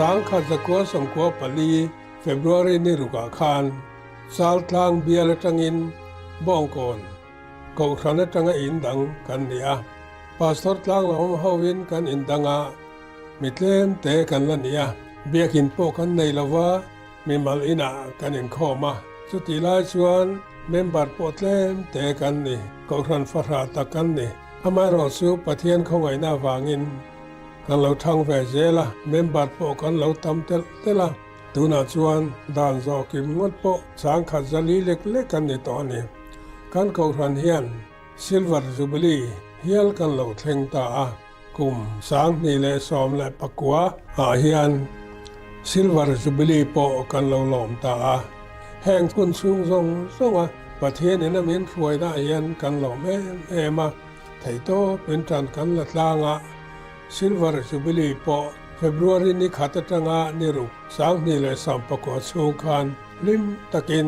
Sangkhat zakua 94 February ni rukah khan Chaltlang bial atangin Bawngkawn Kohhran atanga in dang kan ni a. Pastor tlang la awm hovin kan in dang a, mi tlem te kan la ni a. Biakin pawh kan nei lo va, mimal inah kan inkhawm a. Chutih lai chuan member pawh tlem te kan ni, Kohhran fahrah tak kan ni. Amaherawh chu Pathian khawngaihna avangin kan lo thang ve zel a, member pawh kan lo tam telh telh a. Tunah chuan dan zawh kim ngawt pawh 10,000 zali lek lek kan ni tawh a ni. Kan Kohhran hian Silver Jubilee hial kan lo thleng ta a, kum 2019 ah hian Silver Jubilee pawh kan lo lawm ta a. Heng hun chhung zawng zawnga Pathian in a min hruainaah hian kan lawm em em a, theihtawp in tan kan la tlang a, Silver Jubilee pawh February ni khat atanga ni ruk 2019 chhung khan hlim takin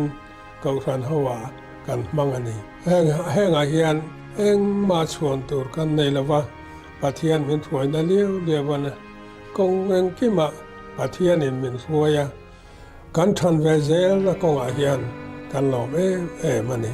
Kohhran ho ah kan hmang a ni. Hengah hian engmah chhuan tur kan nei lo va, Pathian min hruaina liau liau a ni. Kawng engkimah Pathianin min hruai a, kan than ve zelna kawngah hian kan lawm em em a ni.